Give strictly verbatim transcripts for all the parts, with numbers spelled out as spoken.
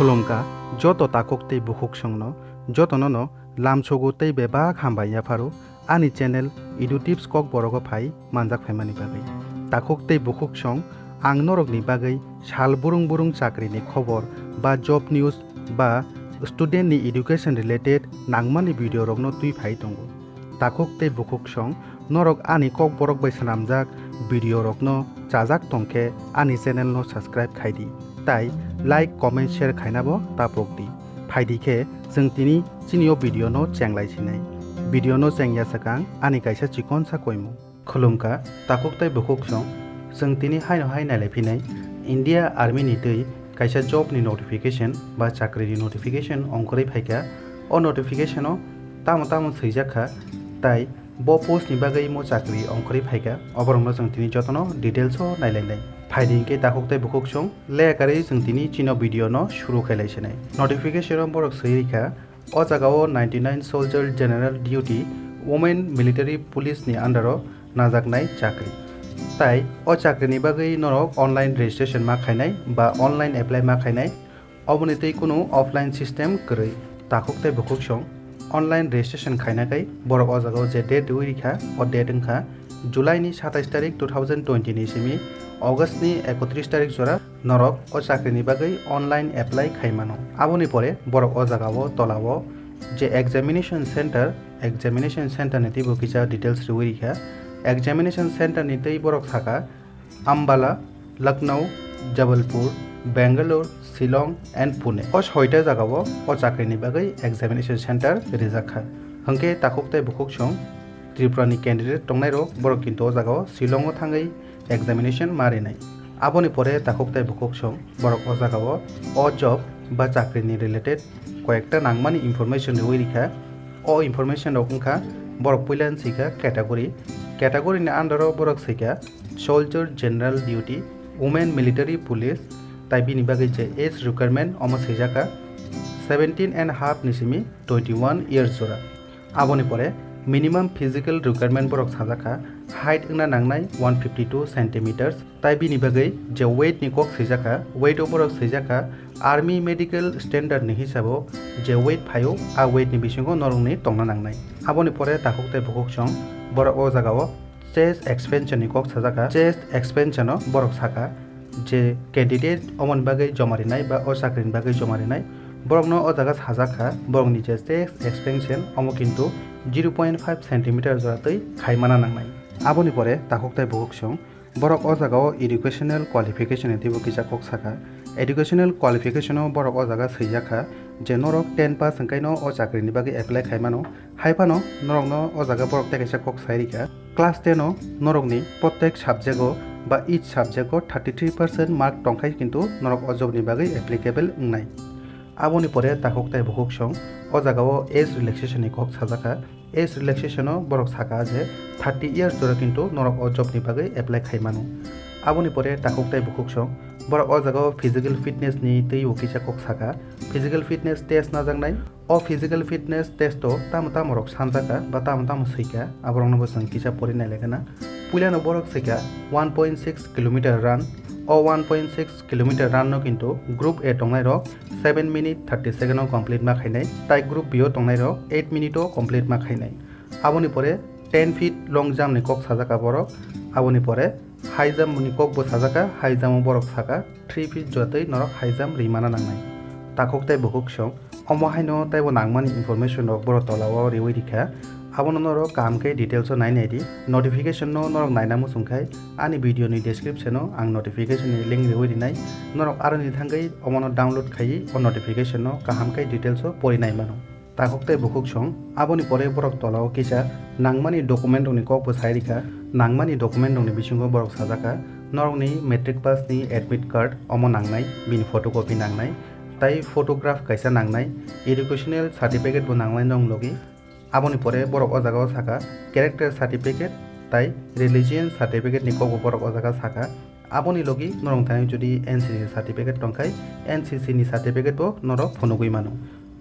Khulumkha joto takhuk tei bukhuksongno, jotono no lamsogo tei bebak hambai yapharo ani channel Edu Tips Kokborok o phai manjak phaimani bagwi. Takhuk tei bukhuksong, ang norokni bagwi sal burung burung chakrini khobor ba job news ba student ni education related nangmani video rokno twi phai tongo. Takhuk tei bukhuksong, norok ani Kokborok bai swnamjak video rokno chajak tongkhe ani channel no subscribe khaidi, tai like, comment, share khainabo tapokdi. Phaidi khe chwng tini chini o video no chenglai sinai. Video no chengya swkang ani kaisa chikonsa koimung. Khulumkha, takhuk tei bukhuksong, chwng tini haino hai nailai phinai, India Army ni twi kaisa job ni notification ba chakri ni notification ongkhorwi phaikha. O notification o tamo tamo swijak kha, tai bo post ni bagwi mo chakri ongkhorwi phaikha, oborokno chwng tini jotono details o nailainai. Phaidi hinkhe takhuk tei bukhuksong, leya karwi chwng tini chini o video no shuru khailai sinai. Notification o borok swi rikha, o jagao ninety-nine Soldier General Duty Women Military Police ni under o najaknai chakri. Tai o chakri ni bagwi norok online registration ma khainai ba online apply ma khainai, oboni tei kunu offline system kwrwi. Takhuk tei bukhuksong, online registration khaina kai borok o jagao je date riwi rikha, o date wngkha July ni satais tarik two thousand twenty ni simi August ni ekotris tarik jora norok o chakri ni bagwi online apply khai mano. Aboni pore borok o jagao tolao je examination center, examination center ni teibo kisa details riwi rikha. Examination center ni tei borok saka Ambala, Lucknow, Jabalpur, Bangalore, Shillong and Pune. O soita jagao o chakri ni bagwi examination center rijak kha. Hwnkhe takhuk tei bukhuksong, Tripura ni candidate tongnai rok, borok kintu o jagao Shillong o thangwi examination ma rinai. Aboni pore takhuk tei bukhuksong borok o jagao o job ba chakri ni related koyekta nangmani information riwi rikha. O information rok wngkha, borok puila swikha category, category ni under o borok swikha Soldier General Duty, Women Military Police, tai bini bagwi je age requirement omo swijakha seventeen and half ni simi twenty-one years jora. Aboni pore minimum physical requirement borok sajakha, height wngna nangnai one fifty two centimeters, tai bini bagwi je weight ni kok swijakha, weight o borok swijakha army medical standard ni hisabo je weight phaio, a weight ni bisingo norokni tongna nangnai. Aboni pore takhuk tei bukhuksong borok o jagao chest expansion ni kok sajakha. Chest expansion o borok saka je candidate omoni bagwi joma rinai ba o chakri ni bagwi joma rinai, borokno o jaga sajakha borokni je chest expansion omo kintu zero point five centimeter jora twi khai mana nangnai. Aboni pore takhuk tei bukhuksong borok o jagao educational qualification ni teibo kisa kok saka. Educational qualification o borok o jaga swijakha je norok ten pass hwnkhaino o chakri ni bagwi apply khai mano. Hai phano norokno o jaga borok tei kaisa kok sai rikha, class ten o norokni protek subject o ba each subject o thirty three percent mark tongkhai kintu norok o job ni bagwi applicable wngnai. Aboni pore takhuk tei bukhuksong o jagao age relaxation ni kok sajakha. Age relaxation o borok saka je thirty years jora kintu norok o job ni bagwi apply khai mano. Aboni pore takhuk tei bukhuksong borok o jagao physical fitness ni teibo kisa kok saka. Physical fitness test najaknai. O physical fitness test o tamo tamo rok sanjakha ba tamo tamo swikha, aborokno bo chwng kisa pori nailaikha na. Puilano borok swikha one point six kilometer run. O one point six kilometer run no kintu group A tongnai rok seven minute thirty second o complete ma khainai, tai group B o tongnai rok eight minute o complete ma khainai. Aboni pore ten feet long jump ni kok sajakha borok. Aboni pore high jump ni kok bo sajakha, high jump o borok saka three feet jotwi norok high jump ri mana nangnai. Takhuk tei bukhuksong, omo haino teibo nangmani information rok borok tolao riwi rikha. Abono norok kaham khe details o nai naidi. Notification no norok naina muchung khai ani video ni description o ang notification ni link riwi rinai. Norok aroni thangwi omono download khaiwi o notification no kaham khe details o pori nai mano. Takhuk tei bukhuksong, aboni pore borok tolao kisa nangmani document rokni kokbo sai rikha. Nangmani document rokni bisingo borok sajakha, norokni matric pass ni admit card omo nangnai, bini photocopy nangnai, tai photograph kaisa nangnai, educational certificate bo nangnai nong logi. Aboni pore borok o jagao saka character certificate tai religion certificate ni kokbo borok o jaga saka. Aboni logi norok thani jodi N C C certificate tongkhai, N C C ni certificate bo norok phunugwi mano.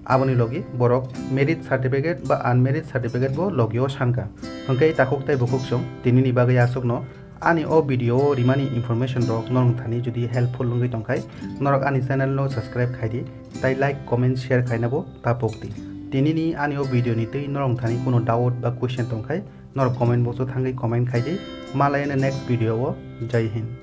Aboni logi borok married certificate ba unmarried certificate bo logio sankha. Hwnkhe takhuk tei bukhuksong tinini bagwi aswkno Ani o video o rimani information rok norok thani jodi helpful wngwi tongkhai, norok ani channel no subscribe khaidi, tai like, comment, share khaina bo tapok di. Tinini ani o video ni twi norok thani kuno doubt ba question tongkhai, norok comment box o thangwi comment khaidi. Malayana next video o. Jai Hind.